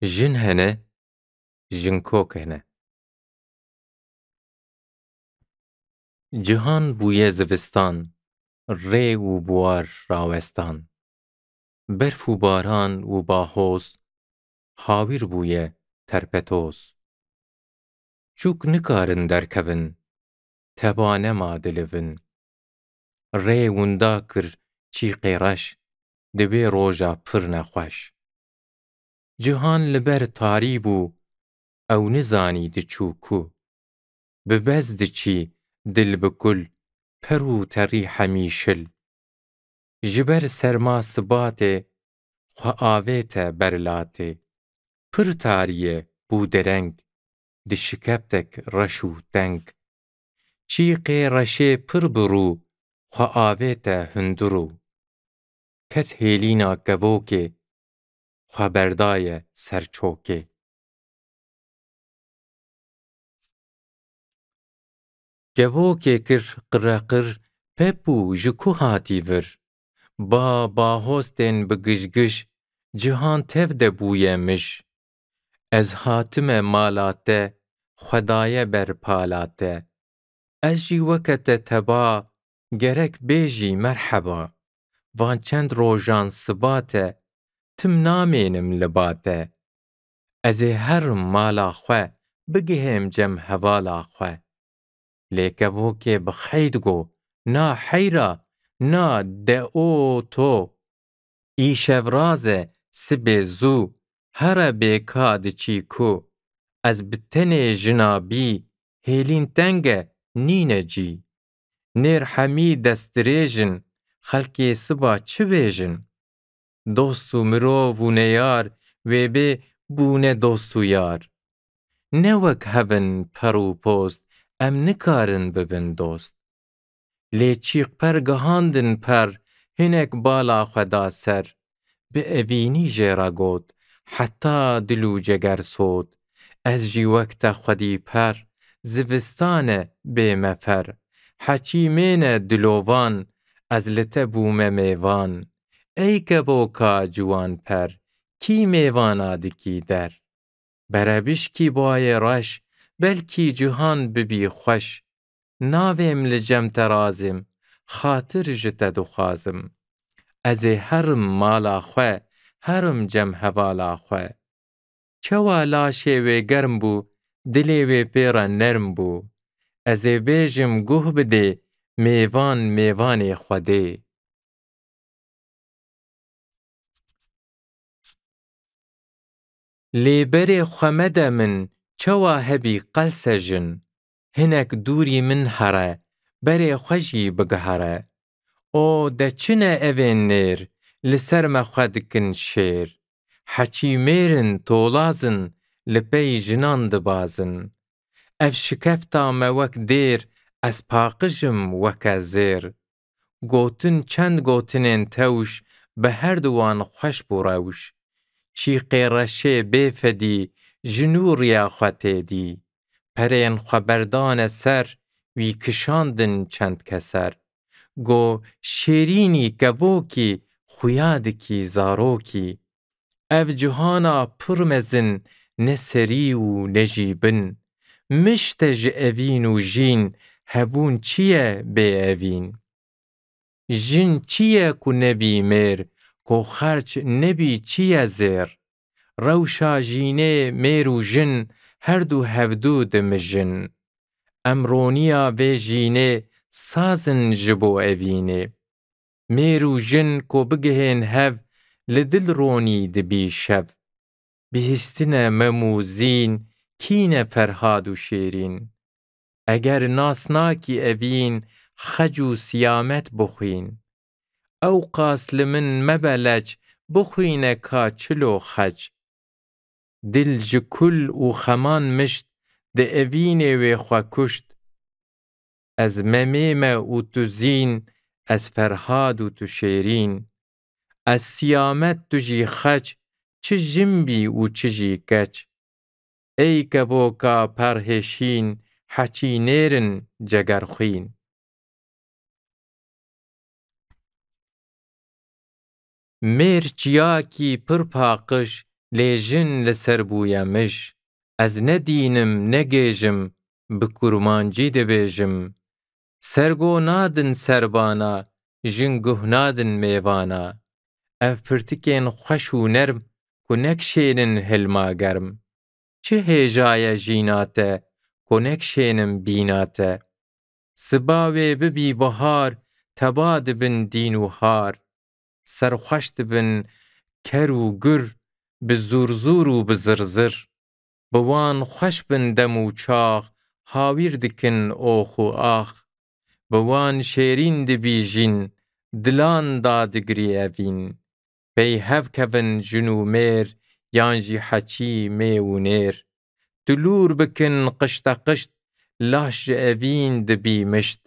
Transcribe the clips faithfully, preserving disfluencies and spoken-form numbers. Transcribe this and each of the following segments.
Jin hene, jinkok hene. Cihan bûye zivistan, rê û buwar rawestan. Berf û baran û bahoz, hawîr bûye terpetoz. Çûk nikarin derkevin, teba nema dilivin. Rê winda kir çîqê reş, di wê roja pir nexweş. Cihan li ber tarî bû, ew nizanî diçû ku. Bi bez diçî, dil bi kul, per û terî hemî şil. Ji ber serma sibatê, xwe avête ber latê. Pir tarî ye bû dereng, di şikeptek reş û teng. Çîqê reşê pir bi rû, xwe avête hundir û. Ket hêlîna kevokê, xwe berdaye ser çokê. Kevokê kir qireqir, pep û ji ku hatî vir? Ba, bahostên bi gijgij, cihan tev de bûye mij. Ez hatime mala te, xwe daye ber pala te. Ez jî weke te teba, gerek bêjî merheba. Van çend rojan siba te, tim namênim li ba te. Ez ê herim mala xwe, bigihêm cem hevala xwe. Lê kevokê bi xeyd go, na heyra, na de o to. Îşev raz e, sibê zû, here bê ka diçî ku. Ez bi tenê jina bî, hêlîn teng e, nîne cî. Nêr hemî destdirêj in, xelkê siba çi bêjin? Dost û mirov û neyar, wê bê bûne dost û yar. Ne wek hev in per û post, em nikarin bibin dost. Lê çîqper gihandin per, hinek bala xwe da ser. Bi evînî jê re got, heta dil û ceger sot. Ez jî wek te xwedî per, zivistan e bê me fer. Heçîmên e dilovan, ez li te bûme mêvan. Ey kevoka ciwan per, kî mêvana dikî der? Berebişkî bayê reş, belkî cihan bibî xweş. Navêm li cem te razim, xatir ji te dixwazim. Ez ê herim mala xwe, herim cem hevala xwe. Çawa laşê wê germ bû, dilê wê pê re nerm bû. Ez ê bêjim guh bidê, mêvan mêvanê Xwedê. Lê berê xwe mede min, çawa hebî qelse jin. Hinek dûrî min here, berê xwe jî bigihare. O de çi ne evên nêr, li ser me xwe dikin şêr. Heçî mêr in tolaz in, li pey jinan dibazin. Ev şikefta me wek dêr, ez paqij im weke zêr. Gotin çend gotinên tewş, bi herdu wan xweş bû rewş. Çîqê reşê bê fedî, ji nû riya xwe tê dî. Perên xwe berdane ser, wî kişandin çend keser. Go, şêrînî kevokî, xuya dikî zarokî. Ev cihana pir mezin, ne serî û ne jî bin. Mişte ji evîn û jîn, hebûn çi ye bê evîn? Jin çi ye ku nebî mêr, ku xerç nebî çi ye zêr? Rewşa jînê mêr û jin, herdu hevdu dimijin. Em roniya vê jînê saz in ji bo evînê. Mêr û jin ku bigihên hev, li dil ronî dibî şev. Bihîstine Mem û Zîn, kî ne Ferhad û Şêrîn? Eger nas nakî evîn, xec û siyamet bixwîn. Ewqas li min mebe leç, bixwîne ka çilo xec. Dil ji kul û xeman mişt, di evînê wê xwe kuşt. Ez Memê me û tu Zîn, ez Ferhad û tu Şêrîn. Ez siyamet, tu jî xeç, çi jin bî û çi jî keç. Ey kevoka perhêşîn, heçî nêrin cegerxwîn. Mêr çiyakî pir paqij, lê jin li ser bûye mij. Ez ne dîn im, ne gêj im, bi kurmancî dibêjim. Sergo nadin serbana, jin guh nadin mêvana. Ev pirtikên xweş û nerm, ku nekşênin hilma germ. Çi hêja ye jîna te, ku nekşênin bîna te. Siba wê bibî bihar, teba dibin dîn û har. Serxweş dibin ker û gur, bi zûr zûr û bi zir zir. Bi wan xweş bin dem û çax, hawîr dikin ox û ax. Bi wan şêrîn dibîjîn, dilan dadigirî evîn. Pey hev kevin jin û mêr, yan jî heçî mê û nêr. Tulûr bikin qişte qişt, laş ji evîn dibî mişt.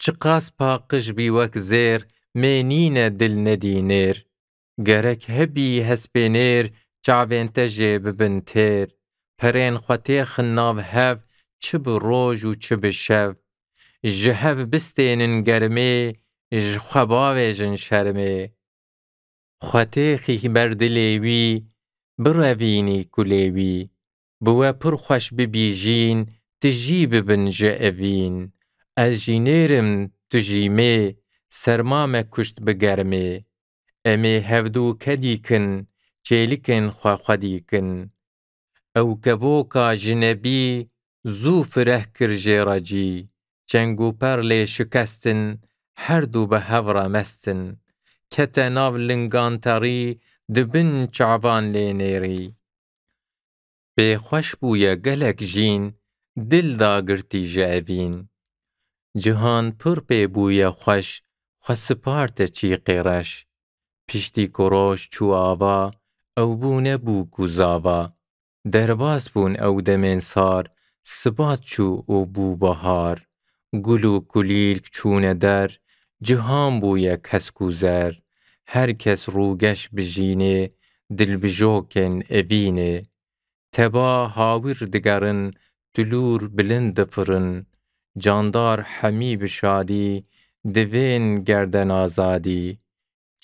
Çiqas paqij bî wek zêr, mê nîne dil nedî nêr. Gerek hebî hespê nêr, çavên te jê bibin têr. Perên xwe têxin nav hev, çi bi roj û çi bi şev. Ji hev bistênin germê, ji xwe bavêjin şermê. Xwe têxî ber dilê wî, birevînî kulê wî. Bi we pir xweş bibîjîn, tu jî bibin ji evîn. Ez jî nêr im, tu jî mê, serma me kuşt bi germê. Em ê hevdû kedî kin, çêlikên xwe xwedî kin. Ew kevoka jinebî zû fireh kir jê re cî. Çeng û per lê şikestin, her du bi hev re mestin. Kete nav lingan terî, di bin çavan lê nêrî. Pê xweş bûye gelek jîn, dil dagirtî ji evîn. Cihan pir pê bûye xweş, xwe siparte çîqê reş. Piştî ku roj çû ava, ew bû nebû ku zava. Derbas bûn ew demên sar, sibat çû û bû bahar. Gul û kulîlk çûne der, cihan bûye kesk û zer. Her kes rûgeş bi jînê, dilbijokên evînê. Teba hawir digerin, tulûr bilind difirin. Candar hemî bi şadî, divên gerden azadî.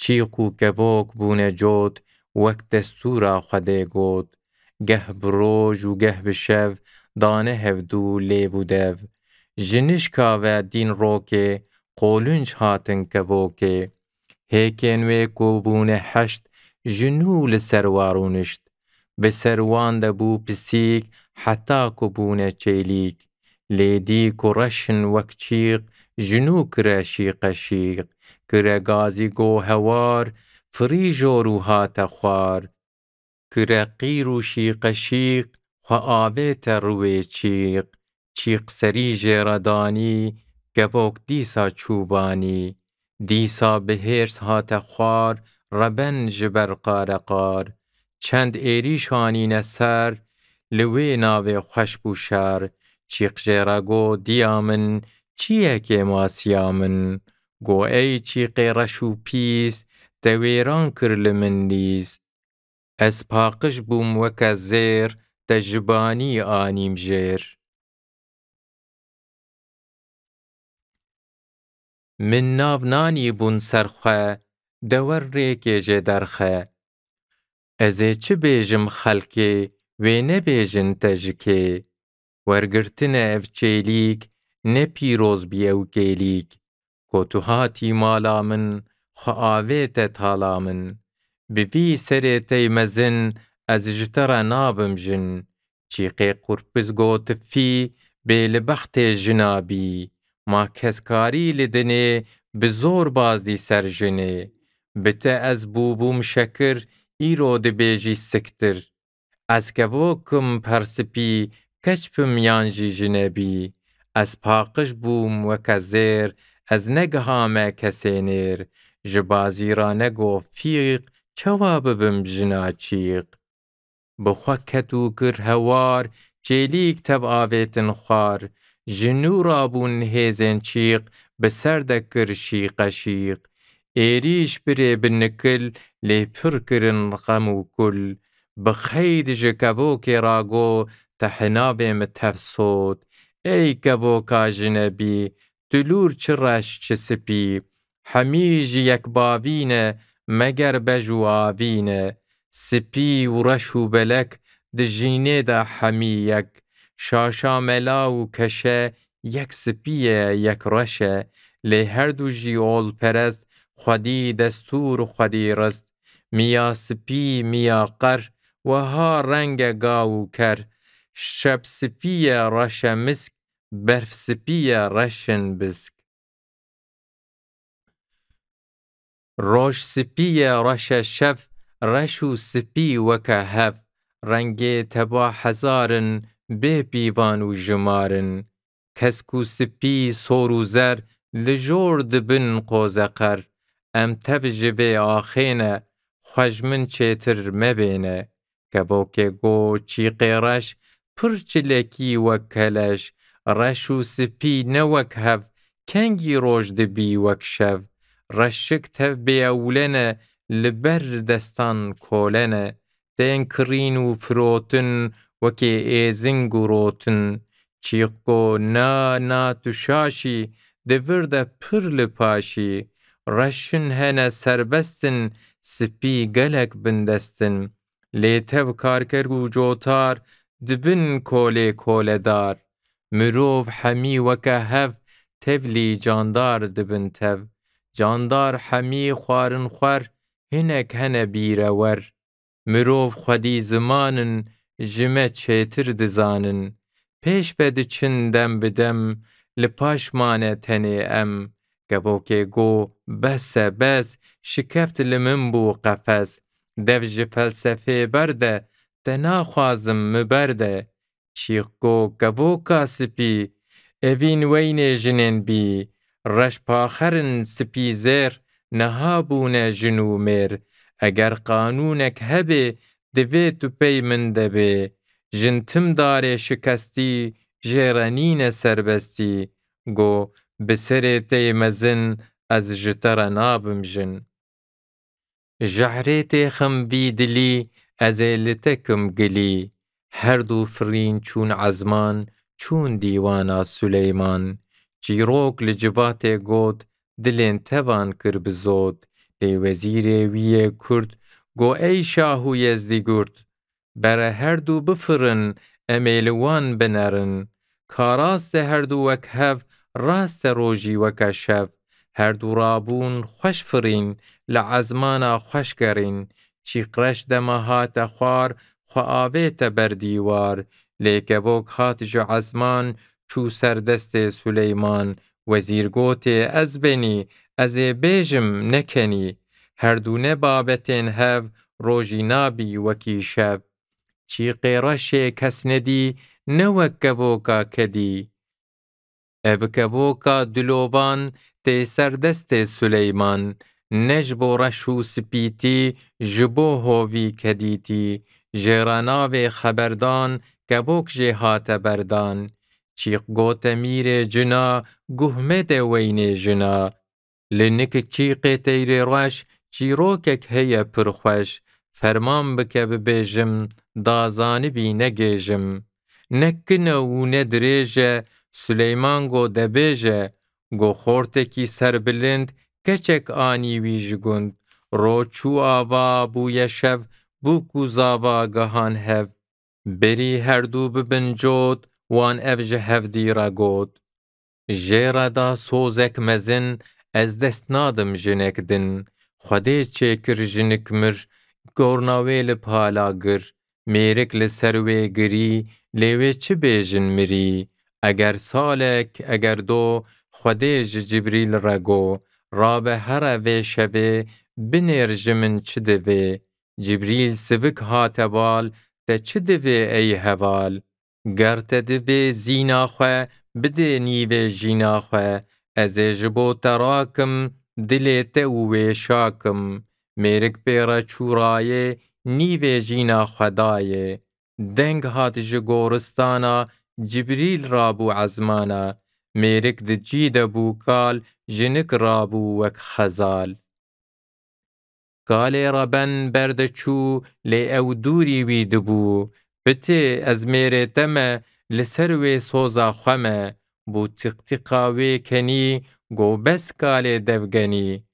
Çîq û kevok bûne cot, wek destûra Xwedê got. Geh bi roj û geh bi şev, dane hevdû lêv û dev. Ji nişka ve dîn rokê, qolunc hatin kevokê. Hêkên wê ku bûne heşt, ji nû li ser wa rûnişt. Bi ser wan de bû pisîk, heta ku bûne çêlîk. Lê dî ku reş in wek çîq, ji nû kire şîqeşîq. Kire gazî go hewar, firî jor û hate xwar. Kire qîr û şîqeşîq, xwe avête riwê çîq. Çîq serî jê re danî, kevok dîsa çû banî. Dîsa bi hêrs hate xwar, reben ji ber qareqar. Çend êrîş anîne ser, li wê navê xweş bû şer. Çîq jê re got, diya min, çi ye kêmasiya min? Got, ey çîqê reş û pîs, te wêran kir li min lîs. Ez paqij bûm weke zêr, te ji banî anîm jêr. Min nav nanî bûn ser xwe, de wer rêkê jê derxe. Ez ê çi bêjim xelkê, wê nebêjin te ji kê? Wergirtine ev çêlîk, ne pîroz bî ew kêlîk. Ko tu hatî mala min, xwe avête tala min. Bi vî serê tey mezin, ez ji te re nabim jin. Çîqê qurpiz got fî, bê li bextê jina bî. Ma keskarî li dinê, bi zor bazdî ser jinê. Bi te ez bûbûm şekir, îro dibêjî siktir. Ez kevok im persipî, keç bim yan jî jinebî. Ez paqij bûm weke zêr, ez negihame kesê nêr. Ji bazî re nego fîq, çawa bibim jina çîq? Bi xwe ket û kir hewar, çêlîk tev avêtin xwar. Ji nû rabûn hêzên çîq, bi ser de kir şîqeşîq. Êrîş birê bi nikil, lê pir kirin xem û kul. Bi xeyd ji kevokê ra go, te hinavê min tev sot. Ey kevoka jinebî, tu lûr çi reş çi spî. Hemî ji yek bavî ne, meger bej û avî ne. Spî û reş û belek, di jînê de hemî yek. Şaşa mela û keşe, yek spî ye, yek reş e. Lê her du jî olperest, xwedî destûr û xwedî rist. Miya spî, miya qer, wiha reng e gav û ker. Şev spî ye, reş e misk, berf spî ye, reşin bisk. Roj spî ye, reş e şev, reş û spî weke hev. Rengê teba hezar in, bê pîvan û jimar in. Kesk û spî, sor û zer, li jor dibin qozeqer. Em tev ji vê axê ne, xwe ji min çêtir mebêne. Kevokê got, çîqê reş, pir çilekî wek keleş, reş û spî ne wek hev, kengî roj dibî wek şev. Reşik tev bêewlen e, li ber destan kolen e, tên kirîn û firotin, wekê êzing û rotin. Çîq got, na, na, tu şaş î, di vir de pir li paş î. Reşin hene serbest in, spî gelek bindest in. Lê tev karker û cotar, dibin kolê koledar. Mirov hemî weke hev, tevlî candar dibin tev. Candar hemî xwarin xwer, hinek hene bîrewer. Mirov xwedî ziman in, ji me çêtir dizanin. Pêş ve diçin dem bi dem, li paş mane tenê em. Kevokê got, bes e, bes, şikeft li min bû qefes. Dev ji felsefê berde, te naxwazim, mi berde. Çîq got, kevoka spî, evîn weynê jinên bî, reş paxer in, spî zêr, niha bûne jin û mêr. Eger qanûnek hebê, divê tu pey min de bê. Jin tim darê şikestî, jê re nîne serbestî. Got, bi serê tey mezin, ez ji te re nabim jin. Jehrê têxim vî dilî, ez ê li te kim gilî. Her du firîn çûn ezman, çûn dîwana Suleyman. Çîrok li civatê got, dilên tevan kir bi zot. Lê wezîrê wî yê kurd got, ey şah û yezdîgurd, bere her du bifirin, em ê li wan binerin. Ka rast e her du wek hev, rast e rojî weke şev. Her du rabûn xweş firîn, li ezmana xweş gerîn. Çîqreş dema hate xwar, xwe avête ber dîwar. Lê kevok hat ji ezman, çû ser destê Suleyman. Wezîr gotê, ez benî, ez ê bêjim, ne kenî. Her du ne babetên hev, rojî nabî wekî şev. Çîqê reşê kes nedî, ne wek kevoka kedî. Ev kevoka dilovan tê ser destê Suleyman, ne ji bo reş û spîtî, ji bo hovî kedîtî. Jê re navê xeberdan, kevok jê hate berdan. Çîq gote mîrê cina, guh mede weynê jina. Li nik çîqê teyrê reş, çîrokek heye pir xweş. Ferman bike bibêjim, da zanibî negêjim. Ne kin e û ne dirêj e, Suleyman got de bêje. Got, xortekî serbilind, keçek anî wî ji gund. Roj çû ava, bûye şev, bûk û zava gihan hev. Berî her du bibin cot, wan ev ji hevdî re got. Jê re da sozek mezin, ez dest nadim jinek din. Xwedê çêkir jinik mir, gorna wê li pala gir. Mêrik li ser wê girî, lê wê çi bêjin mirî? Eger salek, eger do, Xwedê ji Cibrîl re go, rabe here vê şevê, binêr ji min çi divê? Cibrîl sivik hate bal, te çi divê ey heval? Ger te divê zîna xwe, bidê nîvê jîna xwe, ez ê ji bo te rakim, dilê te û wê şakim. Mêrik pê re çû rayê, nîvê jîna xwe dayê. Deng hat ji goristana, Cibrîl rabû ezmana. Mêrik di cî de bû kal, jinik rabû wek xezal. Kalê re ben ber de çû, lê ew dûrî wî dibû. Pitê, ez mêrê te me, li ser wê soza xwe me. Bû tîqtîqa wê kenî, go bes kalê devgenî.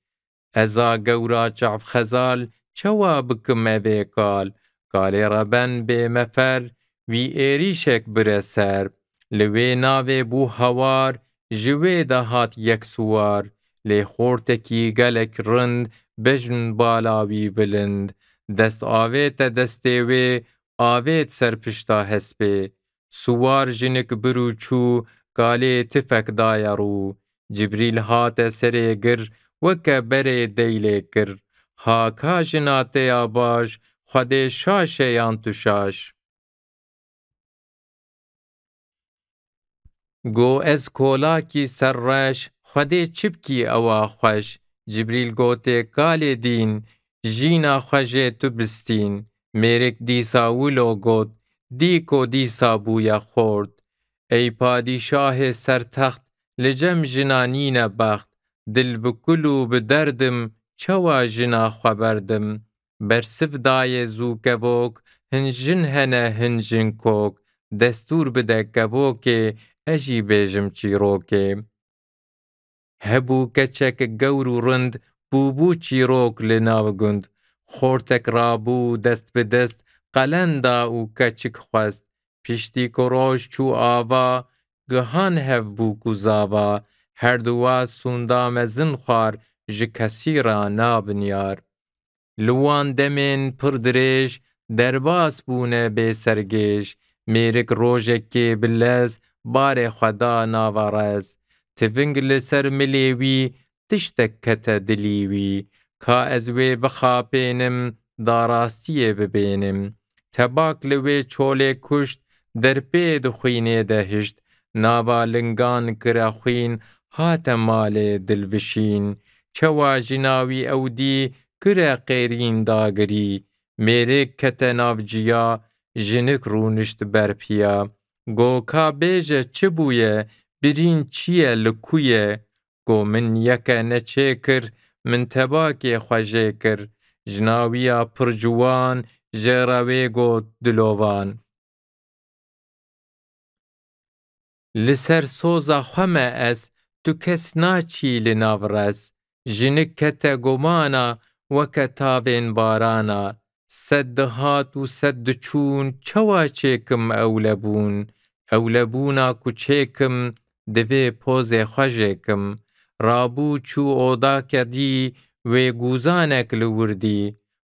Eza gewra çav xezal, çawa bikim evê kal? Kalê reben bê mefer, wî êrîşek bire ser. Li wê navê bû hawar, ji wê de hat yek siwar. Lê xortekî gelek rind, bejn bala wî bilind. Dest avête destê wê, avêt ser pişta hespê. Siwar jinik bir û çû, kalê tifek daye rû. Cibrîl hate serê gir, weke berê deylê kir. Ha ka jina te ya baş, Xwedê şaş e yan tu şaş? Go ez kolakî ser reş, Xwedê çi bikî ewa xweş? Cibrîl gotê, kalê dîn, jîna xwe jê tu bistîn. Mêrik dîsa wilo got, dîko dîsa bûye xort. Ey padîşahê sertext, li cem jina nîne bext, dil bi kul û bi derdim, çawa jina xwe berdim? Bersiv dayê zû kevok, hin jin hene hin jin kok, destûr bide kevokê, ez jî bêjim çîrokê. Hebû keçek gewr û rind, bûbû çîrok li nav gund. Xortek rabû dest bi dest, qelen da û keçik xwest. Piştî ku roj çû ava, gihan hev bû ku zava. Her duwa sûnda mezin xwar, ji kesî ra nabin yar. Li wan demên pir dirêj, derbas bûne bê sergêj. Mêrik rojekê bi lez, barê xwe da nava rez. Tiving li ser milê wî, tiştek kete dilî wî. Ka ez wê bixapênim, da rastiyê bibênim. Tebak li wê çolê kuşt, derpê di xwînê de hişt. Nava lingan kire xwîn, hate malê dilbişîn. Çewa jina wî ew dî, kire qêrîn dagirî. Mêrik kete nav ciya, jinik rûnişt ber piya. Go ka bêje çi bûye, birîn çi ye, li ku ye? Go min yeke neçê kir, min tebakê xwe jê kir. Jina wî ya pir ciwan, jê re wê got dilovan. Li ser soza xwe me ez, tu kes naçî li nav rez. Jinik kete gomana, weke tavên barana. Sed dihat û sed diçûn, çawa çêkim ewlebûn? Ewlebûna ku çêkim, divê pozê xwe jêkim. Rabû çû odake dî, wê gûzanek li wir dî.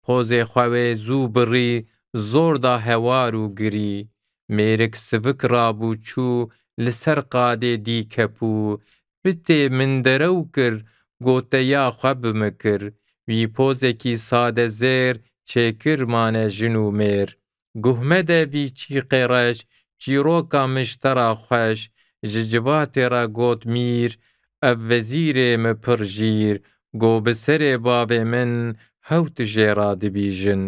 Pozê xwe wê zû birî, zor da hewar û girî. Mêrik sivik rabû çû, li ser qadê dî kepû. Pitê min derew kir, gote ya xwe bi min kir. Wî pozekî sade zêr, çêkir mane jin û mêr. Guh mede vî çîqê reş, çîroka min ji te ra xweş. Ji civatê re got mîr, ev vezîrê min pir jîr. Go bi serê bavê min, hew tu jê ra dibî jin.